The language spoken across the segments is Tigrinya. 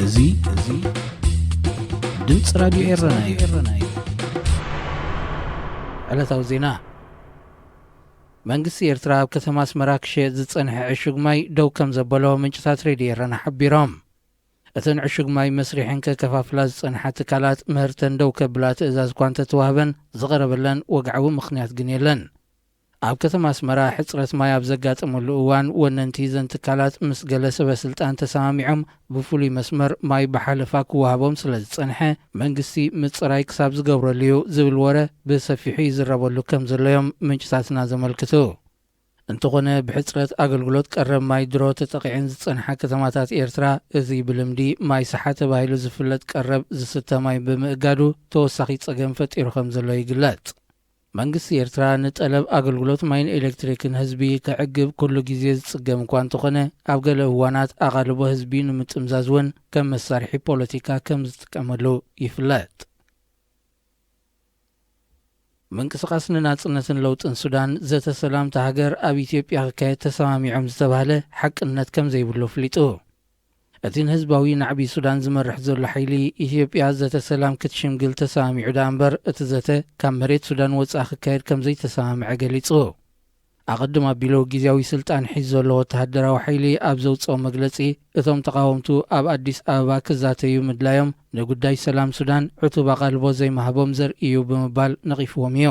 እዚ እዚ ድምፂ ራዲዮ ኤረና እዩ። ዕለታዊ ዜና። መንግስቲ ኤርትራ ኣብ ከተማ ኣስመራ ክሸየጥ ዝጸንሐ ዕሹግ ማይ ደው ከም ዘበሎ ምንጭታት ሬድዮ ኤረና ሓቢሮም። እተን ዕሹግ ማይ መስሪሐን ከከፋፍላ ዝጸንሓ ትካላት ምህርተን ደው ከብላ ትእዛዝ እኳ እንተተዋህበን፣ ዝቐረበለን ወግዓዊ ምኽንያት ግን የለን። ኣብ ከተማ ኣስመራ ሕጽረት ማይ ኣብ ዘጋጠመሉ እዋን፣ ወነንቲ እዘን ትካላት ምስ ገለ ሰበ ስልጣን ተሰማሚዖም ብፍሉይ መስመር ማይ ብሓለፋ ክወሃቦም ስለ ዝጸንሐ፣ መንግስቲ ምጽራይ ክሳብ ዝገብረሉ እዩ ዝብል ወረ ብሰፊሑ ይዝረበሉ ከም ዘሎ እዮም ምንጭታትና ዘመልክቱ። እንተኾነ፣ ብሕጽረት ኣገልግሎት ቀረብ ማይ ድሮ ተጠቒዐን ዝጸንሓ ከተማታት ኤርትራ፣ እዚ ብልምዲ ማይ ሰሓ ተባሂሉ ዝፍለጥ ቀረብ ዝስተ ማይ ብምእጋዱ ተወሳኺ ጸገም ፈጢሩ ከም ዘሎ ይግለጽ። መንግስቲ ኤርትራ ንጠለብ ኣገልግሎት ማይን ኤሌክትሪክን ህዝቢ ከዕግብ ኩሉ ግዜ ዝጽገም እኳ እንተኾነ፣ ኣብ ገለ እዋናት ኣቓልቦ ህዝቢ ንምጥምዛዝ እውን ከም መሳርሒ ፖለቲካ ከም ዝጥቀመሉ ይፍለጥ። ምንቅስቓስ ንናጽነትን ለውጥን ሱዳን፣ ዘተ ሰላም እታ ሃገር ኣብ ኢትዮጵያ ክካየድ ተሰማሚዖም ዝተባህለ ሓቅነት ከም ዘይብሉ ኣፍሊጡ። እቲ ንህዝባዊ ናዕቢ ሱዳን ዝመርሕ ዘሎ ሓይሊ፣ ኢትዮጵያ ዘተ ሰላም ክትሽምግል ተሰማሚዑ ደኣ እምበር፣ እቲ ዘተ ካብ መሬት ሱዳን ወጻኢ ክካየድ ከም ዘይተሰማምዐ ገሊጹ። ኣቐድም ኣቢሉ ግዝያዊ ስልጣን ሒዙ ዘሎ ወተሃደራዊ ሓይሊ ኣብ ዘውጽኦ መግለጺ፣ እቶም ተቓወምቱ ኣብ ኣዲስ ኣበባ ክዛተዩ ምድላዮም፣ ንጉዳይ ሰላም ሱዳን ዕቱብ ኣቓልቦ ዘይምሃቦም ዘርኢ እዩ ብምባል ነቒፍዎም እዩ።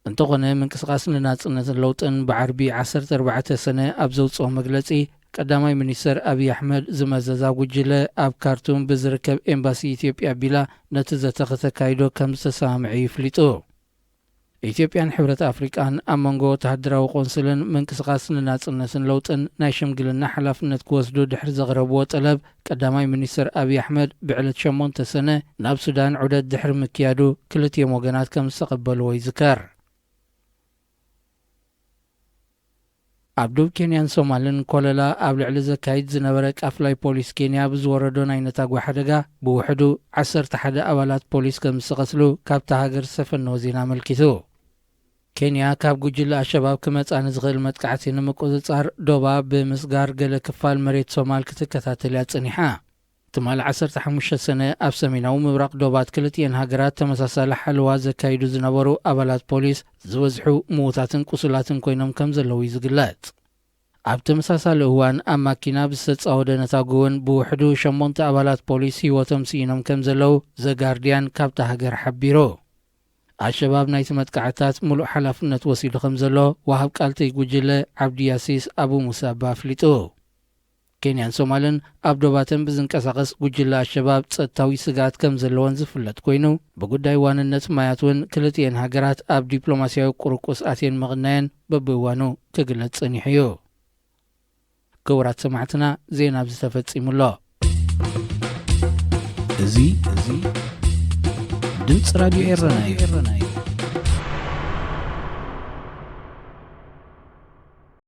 እንተኾነ፣ ምንቅስቓስ ንናጽነትን ለውጥን ብዓርቢ ዓሰርተ ኣርባዕተ ሰነ ኣብ ዘውጽኦ መግለጺ፣ ቀዳማይ ሚኒስተር ኣብይ ኣሕመድ ዝመዘዛ ጉጅለ ኣብ ካርቱም ብዝርከብ ኤምባሲ ኢትዮጵያ ኣቢላ ነቲ ዘተ ከተካይዶ ከም ዝተሰማምዐ እዩ ኣፍሊጡ። ኢትዮጵያን ሕብረት ኣፍሪቃን ኣብ መንጎ ወተሃደራዊ ቆንስልን ምንቅስቓስ ንናጽነትን ለውጥን ናይ ሽምግልና ሓላፍነት ክወስዱ ድሕሪ ዘቕረብዎ ጠለብ፣ ቀዳማይ ሚኒስተር ኣብይ ኣሕመድ ብዕለት ሸሞንተ ሰነ ናብ ሱዳን ዑደት ድሕሪ ምክያዱ፣ ክልቲኦም ወገናት ከም ዝተቐበልዎ ይዝከር። ኣብ ዶብ ኬንያን ሶማልን ኮለላ ኣብ ልዕሊ ዘካይድ ዝነበረ ቃፍላይ ፖሊስ ኬንያ ብዝወረዶ ናይ ነታጒ ሓደጋ፣ ብውሕዱ ዓሰርተ ሓደ ኣባላት ፖሊስ ከም ዝተቐትሉ ካብታ ሃገር ዝሰፈነዎ ዜና ኣመልኪቱ። ኬንያ ካብ ጉጅለ ኣሸባብ ክመጻ ንዝኽእል መጥቃዕቲ ንምቁጽጻር፣ ዶባ ብምስጋር ገለ ክፋል መሬት ሶማል ክትከታተል እያ ጸኒሓ። ትማሊ ዓሰርተ ሓሙሽተ ሰነ ኣብ ሰሜናዊ ምብራቕ ዶባት ክልቲኤን ሃገራት ተመሳሳሊ ሓለዋ ዘካይዱ ዝነበሩ ኣባላት ፖሊስ፣ ዝበዝሑ ምዉታትን ቁሱላትን ኮይኖም ከም ዘለዉ እዩ ዝግለጽ። ኣብ ተመሳሳሊ እዋን፣ ኣብ ማኪና ብዝተጻወደ ነታጒ እውን ብውሕዱ ሸሞንተ ኣባላት ፖሊስ ህይወቶም ስኢኖም ከም ዘለዉ ዘጋርድያን ካብታ ሃገር ሓቢሩ። ኣሸባብ ናይቲ መጥቃዕትታት ምሉእ ሓላፍነት ወሲዱ ከም ዘሎ፣ ወሃብ ቃል እቲ ጉጅለ ዓብዲ ያሲስ ኣቡ ሙሳባ ኣፍሊጡ። ኬንያን ሶማልን ኣብ ዶባተን ብዝንቀሳቐስ ጉጅለ ኣሸባብ ጸጥታዊ ስግኣት ከም ዘለወን ዝፍለጥ ኮይኑ፣ ብጉዳይ ዋንነት ማያት እውን ክልቲኤን ሃገራት ኣብ ዲፕሎማስያዊ ቁርቁስ ኣትየን ምቕናየን በብእዋኑ ክግለጽ ጸኒሑ እዩ። ክቡራት ሰማዕትና፣ ዜና ኣብዚ ተፈጺሙ ኣሎ። እዚ፣ እዚ ድምፂ ራዲዮ ኤረና እዩ።